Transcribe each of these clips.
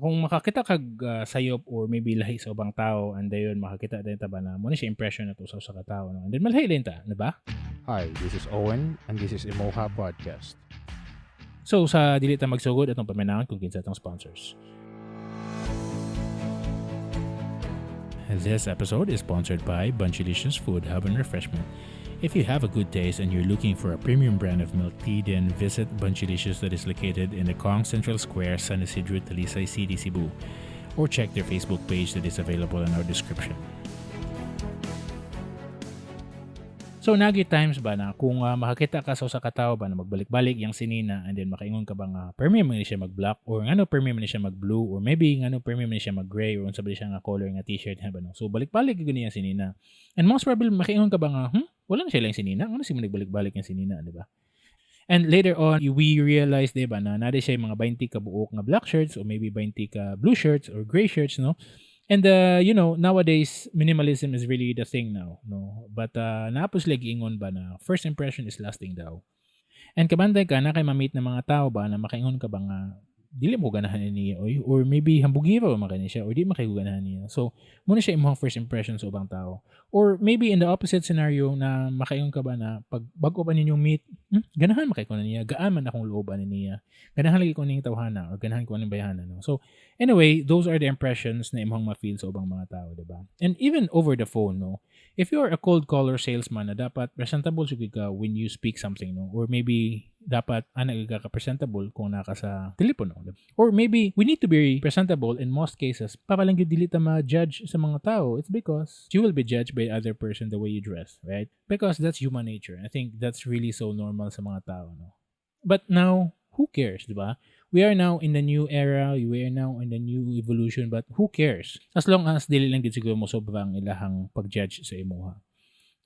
kung makakita kag sayop or maybe lahi sa ubang tao and dayon makakita din ta ba na mo na siya impression nato sa usa ka tawo no. And then malahi din ta, di ba? Hi, this is Owen, and this is Emoha Podcast. So sa dili ta magsugod atong paminawan kung kinsa atong sponsors. This episode is sponsored by Bunchlicious Food Hub and Refreshment. If you have a good taste and you're looking for a premium brand of milk tea, then visit Bunchlicious that is located in the Kong Central Square, San Isidro, Talisay City, Cebu. Or check their Facebook page that is available in our description. So nagi times ba na kung makakita ka sa usa ka tawo ba na magbalik-balik yang sinina and then makaingon ka ba nga premium man ni siya mag-black or ngano premium man ni siya mag-blue or maybe ngano premium man ni siya mag-gray or unsa ba siya nga color nga t-shirt ba no. So balik-balik gyud niya sinina. And most probably makaingon ka ba nga wala na siya lang sinina, ano si nagbalik-balik yang sinina, di ba? And later on, we realized, di ba, na nade siya mga 20 ka buok nga black shirts or maybe 20 ka blue shirts or gray shirts, no? And nowadays minimalism is really the thing now, no. But napos lagi ingon ba na first impression is lasting daw. And kabantay ka na kay ma-meet ng mga tao ba na makaingon ka ba nga dili mo ganahan niya or maybe hambugiro makani siya or di makiganahan niya. So muna siya imong first impression sa ubang tao. Or maybe in the opposite scenario na makaingon ka ba na pag bago pa ninyong meet, ganahan makay ko na niya, gaan man akong looban niya. Ganahan lagi ko ning tawhana or ganahan ko ning bayana, no. So anyway, those are the impressions na imong ma-feel sa ubang mga tao, di ba? And even over the phone, no. If you are a cold caller salesman na dapat presentable sigud ka when you speak something, no? Or maybe dapat ka presentable kung naka sa telepono. Or maybe we need to be presentable in most cases para lang gyud dili ta ma-judge sa mga tao. It's because you will be judged by other person the way you dress, right? Because that's human nature. I think that's really so normal sa mga tao, no? But now, who cares, di ba? We are now in the new era, we are now in the new evolution, but who cares? As long as dili lang gid siguro mo sobrang ilahang pag-judge sa imuha.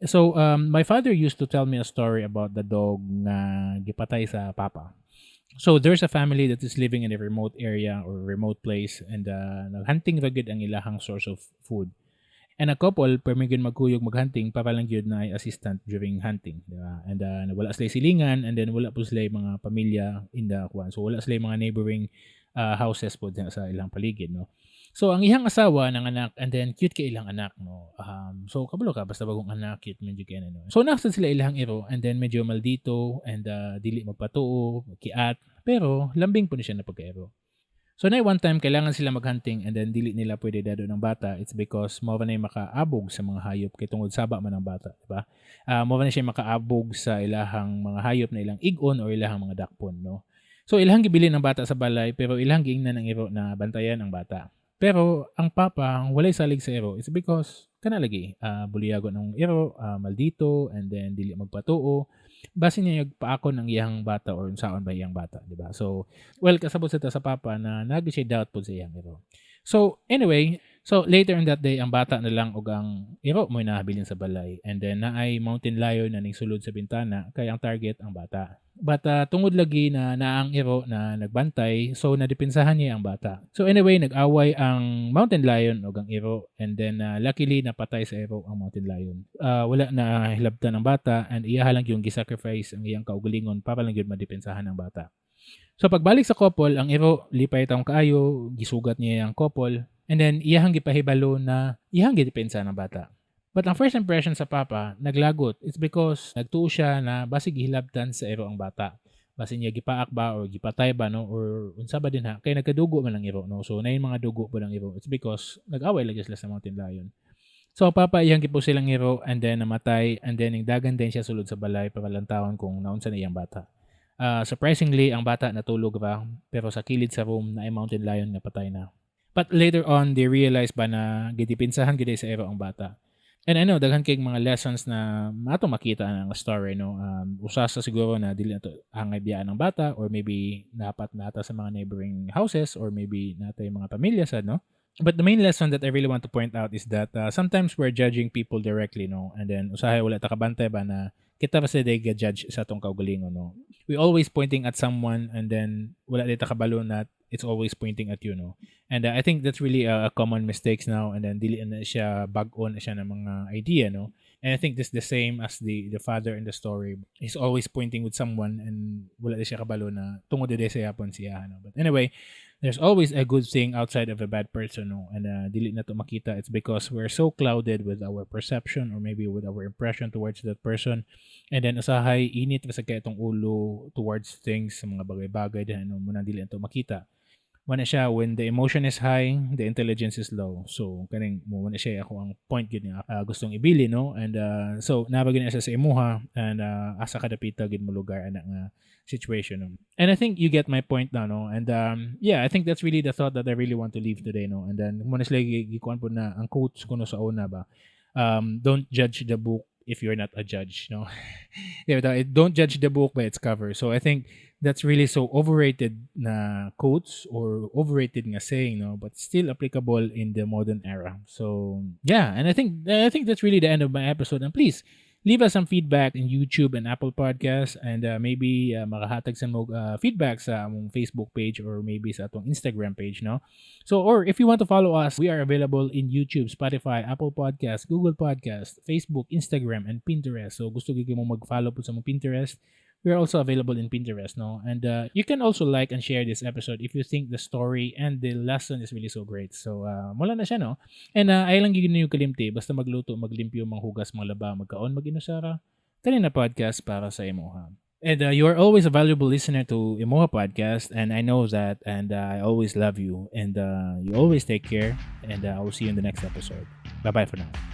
So, my father used to tell me a story about the dog na gipatay sa papa. So, there's a family that is living in a remote area or remote place and naghunting ragid ang ilahang source of food. And a couple, permigin magkuyog maghunting para lang yun na ay assistant during hunting. Diba? And wala sila silingan and then wala po sila mga pamilya in the kwan. So wala sila mga neighboring houses po sa ilang paligid. No? So ang ihang asawa ng anak and then cute kay ilang anak. No? So kabalo ka, basta bagong anak, cute medyo kaya no? So nakasad sila ilang iro and then medyo maldito and dili magpatuo, kiat. Pero lambing po na siya na pagkairo. So na one time kailangan sila maghunting and then dili nila pwede dado ng bata. It's because mo na makaabog sa mga hayop kay tungod saba man ang bata, di ba? Mo na siya makaabog sa ilahang mga hayop na ilang igon or ilahang mga dakpon, no. So ilahang gibilin ng bata sa balay pero ilahang giingnan ng iro na bantayan ang bata. Pero ang papa ang walay salig sa iro it's because kana lagi buliyagon ng iro, maldito and then dili magpatuo. Base niya paakon ng iyang bata or unsaon ba iyang bata, di ba? So, well, kasabot sa papa na nagi siya doubt po sa iyang iro. So, anyway, so later in that day, ang bata na lang og ang iro mo nahabilin sa balay. And then, naay mountain lion na sulod sa bintana, kaya ang target ang bata. But tungod lagi na naang iro na nagbantay, so nadipinsahan niya ang bata. So anyway, nag-away ang mountain lion o ang iro and then luckily napatay sa iro ang mountain lion. Wala na hilabtan ang bata and iya lang yung gisacrifice ang iyang kaugalingon para lang yun madipinsahan ang bata. So pagbalik sa couple, ang iro lipay taong kaayo, gisugat niya ang couple and then iyang gipahibalo na iyang gidepensa ng bata. But ang first impression sa papa, naglagot. It's because nagtuo siya na basig gihilabtan sa iro ang bata. Basi niya gipaak ba or gipatay ba, no? Or unsa ba din ha? Kaya nagkadugo man ang iro, no? So, na yung mga dugo po ng iro. It's because nag-away lagi sila sa mountain lion. So, papa, iyang gipo silang iro and then namatay and then dagan din siya sulod sa balay para lantawan kung naunsa na iyang bata. Surprisingly, ang bata natulog ba pero sa kilid sa room na ay mountain lion nga patay na. But later on, they realized ba na gidipinsahan gid sa iro ang bata. And I know daghan kay mga lessons na mato makita ang story, no. Usa sa siguro na dili nato angay biyaan ng bata or maybe dapat nata sa mga neighboring houses or maybe natay mga pamilya sad, no. But the main lesson that I really want to point out is that sometimes we're judging people directly, no. And then usahay wala ta kabantay ba na kita pa sila judge sa atong kaugalingon, no. We always pointing at someone and then wala dita kabalo na it's always pointing at you, no. And I think that's really a common mistakes now and then dili na siya bag-on na siya ng mga idea, no. And I think this the same as the father in the story. He's always pointing with someone and wala di siya kabalo na tungod di sa yapon siya, no. But anyway, there's always a good thing outside of a bad person, no? And dili na to makita. It's because we're so clouded with our perception or maybe with our impression towards that person. And then usahay init sa kay itong ulo towards things sa mga bagay-bagay din ano mo nang dili na to makita. Wala siya when the emotion is high, the intelligence is low. So kaning mo na siya ako ang point gid niya gustong ibili, no? And so nabagin na siya sa imuha and asa kada pita gid mo lugar ana nga situation, no? And I think you get my point now, no? And yeah, I think that's really the thought that I really want to leave today, no? And then mo na sila gikuan po na ang quotes kuno sa una ba. Don't judge the book if you're not a judge, no? Yeah, don't judge the book by its cover. So I think that's really so overrated na quotes or overrated nga saying, no, but still applicable in the modern era. So yeah, and I think that's really the end of my episode. And please leave us some feedback in YouTube and Apple Podcasts, and maybe makahatag sa mo feedback sa among Facebook page or maybe sa atong Instagram page, no? So or if you want to follow us, we are available in YouTube, Spotify, Apple Podcasts, Google Podcasts, Facebook, Instagram, and Pinterest. So gusto gyud mo mag-follow po sa mong Pinterest. We are also available in Pinterest, no? And you can also like and share this episode if you think the story and the lesson is really so great. So, mula na siya, no? And ay lang gigin yung kalimti. Basta magluto, maglimpyo, manghugas, manglaba, magkaon, mag-inusara. Kanina podcast para sa Imoha. And you are always a valuable listener to Imoha Podcast. And I know that. And I always love you. And you always take care. And I will see you in the next episode. Bye-bye for now.